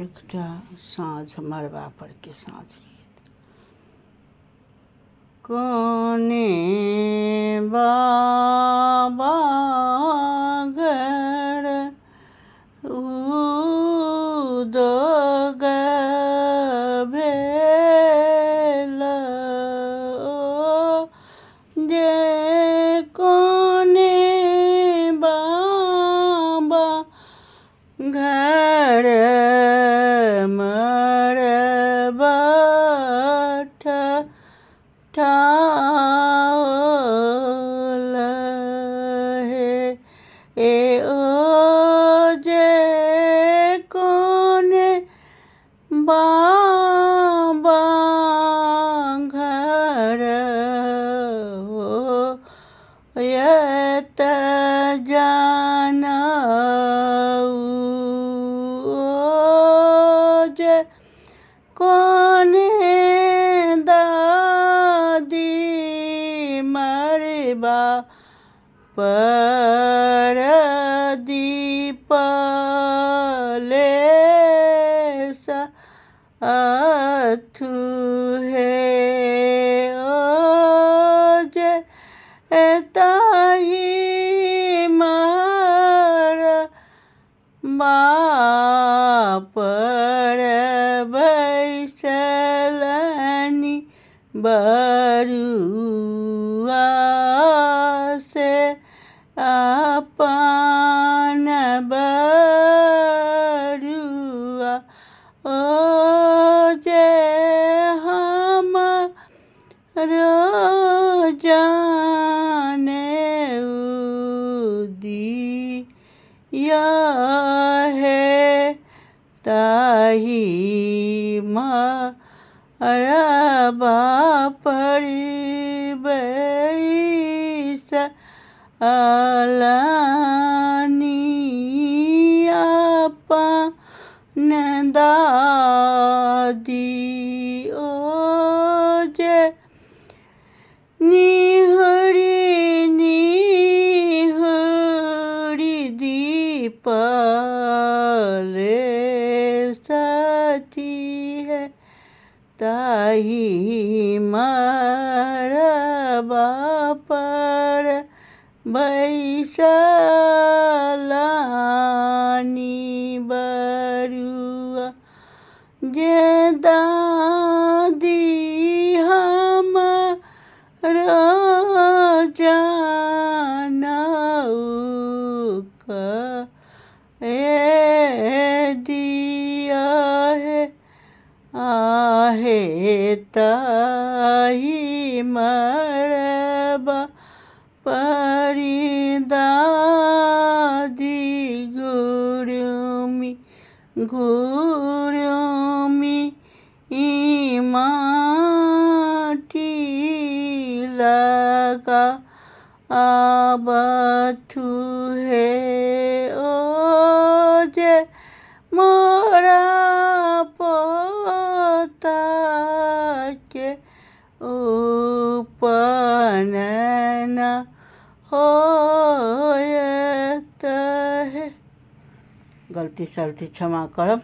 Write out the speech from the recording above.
एकटा साँझ मड़बा परके साँझ गीत। कोने बाबा घर उदोग भेल, जे कोने बाबा घर मरबा ठाओल हे, ए ओ जे कोने बाबा घर हो यत जानऊ, जे कोने दादी मरबा पर दीपले अथु हे, ओ जे ताही मर बापर बैसलनि बरुआ से अपन बरुआ, ओ जे हम जाने दिया हे, ताही मरबा पर बैस अलनी अपन दादी, ओ जे निहुरी निहुरी दीपले सती है, ताही मरबा पर बैसलानी बरुआ, जे दादी हम जानऊ ए दिया है, आहे ताही मरबा परी दादी गुरुमी गुरुमी माटी लगा आबथु हे, ओ जे मोरा पोताके उपनयन होयत हे। गलती सलती क्षमा करब।